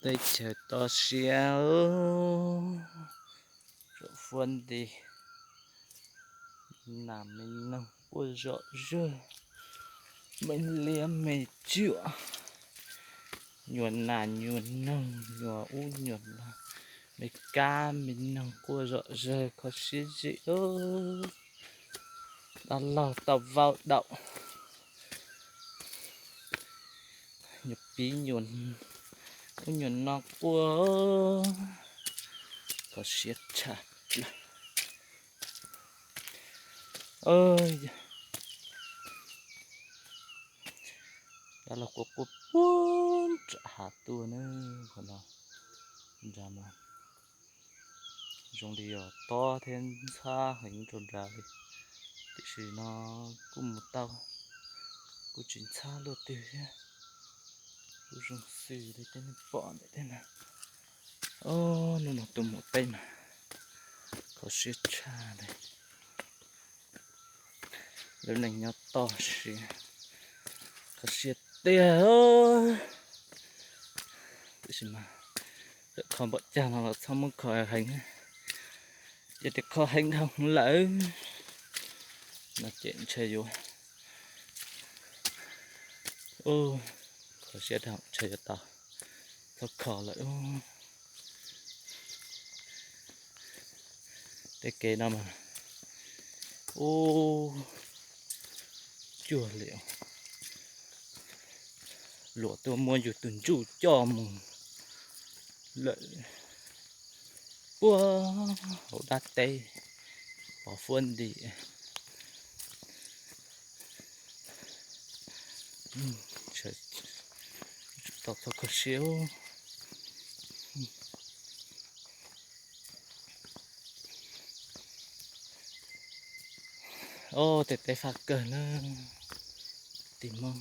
Teb chaws toj siab, tsuas fuab nti, nas me noog quaj zom zawg, me liab me cuam, nyuam nas nyuam noog, nyuam ub nyuam no, me kab me noog quaj zom zawg, kho siab zim. Dab laug tau vau daum, nyuam pib nyuam ub nyuam no quaj, kho siab tshaj plaws. Dab laug quaj quaj puag nram hav tuaj na, qhov no nrad mas zoo li yog tob thiab ntxhab heev rau nrad li, tiam sis no kuj mus tau, kuj tsis ntxhab luaj twg thiab, kuj zoo xws li tej neeg pom ntawm tej na. Hnub no tuaj mus teb mas kho siab tshaj li. Lub neej nyob toj siab, kho siab tiag. Tiam sis mas kho npaum cas no los txhob muab kho heev, yog tias kho heev dhau lawm no ces ntshe yuav, kho siab dhau ntshe yuav tau txhob kho lawm. Tej kev no mas ub cuag li luam tuaj muab yus tus ntsuj coj mus lawm puag hauv dab teb, pov fuab nti. Tau txhob kho siab. Os, tej teb fab kawg na, tim Hmoob,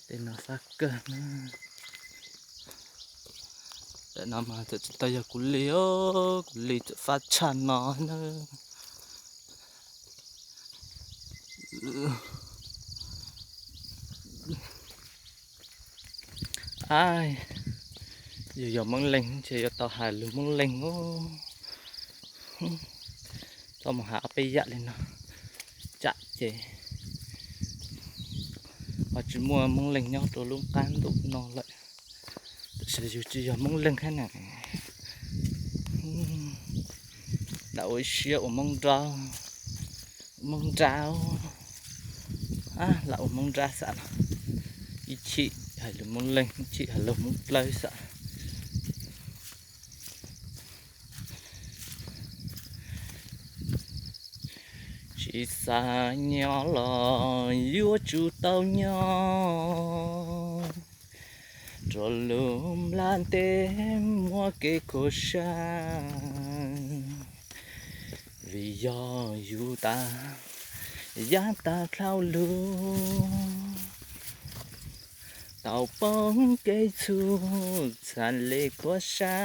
tej no fab kawg na. Tam no mas txawm tsis tau yog kuv li os, kuv li txawm fab tshaj no na. Ab, yus yog Moob Leeg ces yuav tau hais lus Moob Leeg os. Txhob mus hais ob peb yam li no, tsam ces ho tsis muaj Moob Leeg nyob rau lub qab ntuj no lawm. Tab sis yus tsis yog Moob Leeg thiab na. Lam ua ib siab ua Moob nrab, Moob nrab, lam ua Moob nrab xam los ib chim hais lus Moob Leeg, ib chim hais lus Moob Dlawb xam. Tsis xav nyob los yuav tsum tau nyob, rau lub nplaj teb muaj kev khuv sa, vim yog yus tas, yav tas dlhau lug, tau poob kev txhum txhad le khuv sa,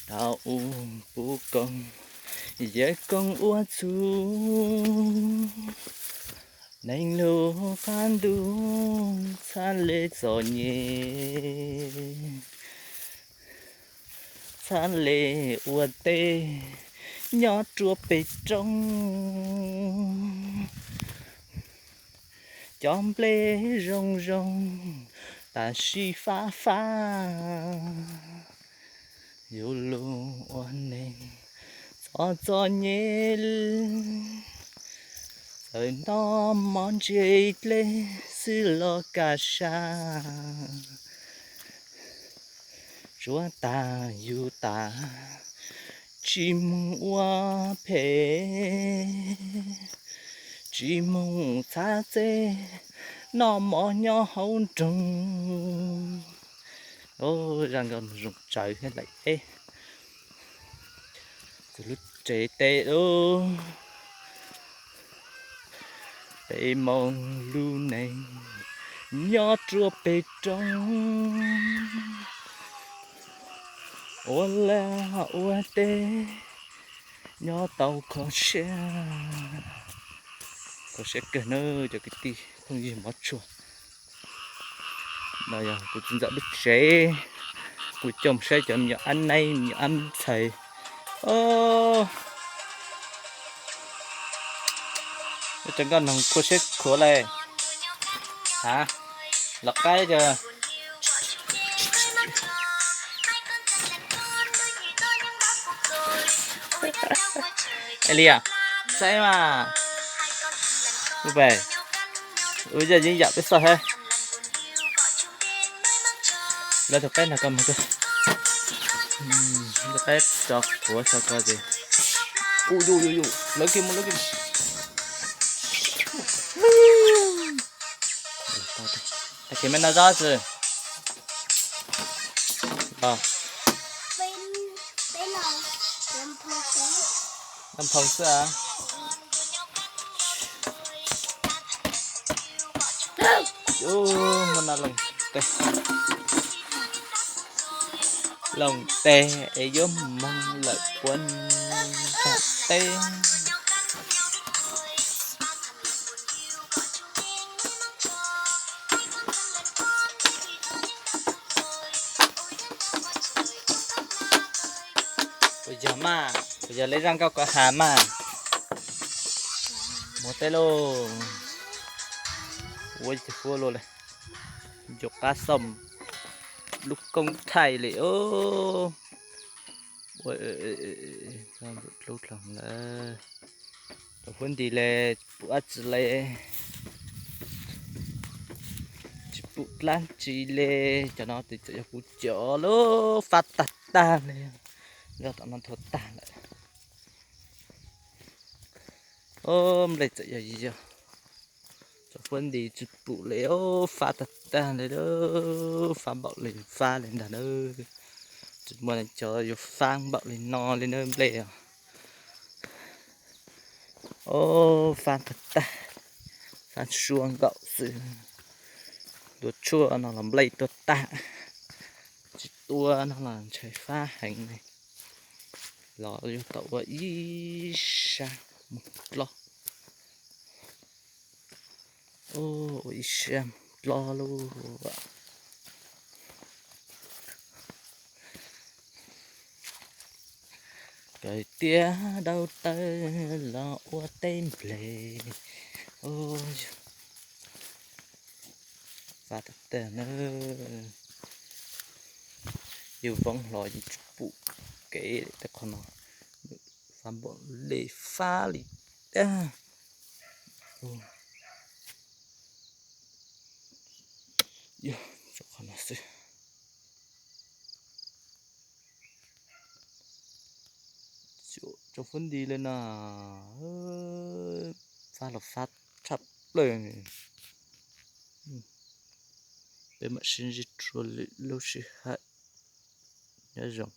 tau ua puv koog, yawg koog ua txhuv, neeg lub qab ntuj txhad le txom nyem, txhad le ua teb nyob rua pem roob. Cov nplej zoo zoo tam sim fab fab, yus lub ua neeg txom txom nyem, txawm noj mov ntsej dlej xwb los kaj sab. Tsuav tas yus tas, tsis moog ua phem, tsis moog txhav txej, noj mov nyob hauv nroog. Zaj nkauj zoo tsawv thiab lawm peb, txug lub tsev teb lawm. Peb moog lub neej nyob rua pem roob, ua laj ua teb nyob tau kho siab. Kho siab kawg nawb cov kwv tij phooj ywg mov tshua. Kuv txiv ntxawm lub tsev, kuv coj mus saib cov me nyuam ab neeb me nyuam ab ntxhais. Ua cas nkauj noog khuv siab khuav le. Ha, lov qaib cas. Ê Liam, saib mas. Ub, ub, yog yeej yam peb xoj thiab. Lawv tus qaib nrog koj mus, tus qaib tso quav so ko ces. Ub, yus yus yus, lawv kiag mus lawv kiag. Tag kis me no zob xwb. Nphoos xwb a. Ub, muaj no loos teg, loos teg es yuav moog lawm puab nram teb. Puas yog mas, puas yog leb zaj nkauj kov has mas. Mus teb lauj. Ua tsis huab luaj li. Ncu qab xauj lub koob thaij li os. Ua, ntxuav dlub dloo lawm. Cov huab ntis li tsis pum dab tsi li. Tsis pum dlaab tsi li. Cov no tes txawm yog kuv cov lub fab tag tag li. Zaj tom no nthuav tag lawm. Ob, nplej txawm yog yog. Cov huab ntis tsis pum li os, fab tag tag li lawm, fab npaum li fab li ntag na. Tsis muaj cov yuav fab npaum li no li na nplej os. Ob, fab tag tag, fab suab nkaum xwb. Tua tshuaj no los nplej tuag tag, tsis tua no los ntshai fab heev li. Los yuav tau ua ib sab mus dloj. Ua ib sab mus dloj lauj. Kaw tiab daub tawb los ua teb nplej. Fab tag tag na. Yus voob hlo yus tsis pum kev tej qhov no. Fab npaum li fab li dag. Qhov no xwb. Cov huab ntis li no, fab los fab tshaj plaws. Peb mam sib ntsib dua lwm lub sij hawm. Nyob zoo.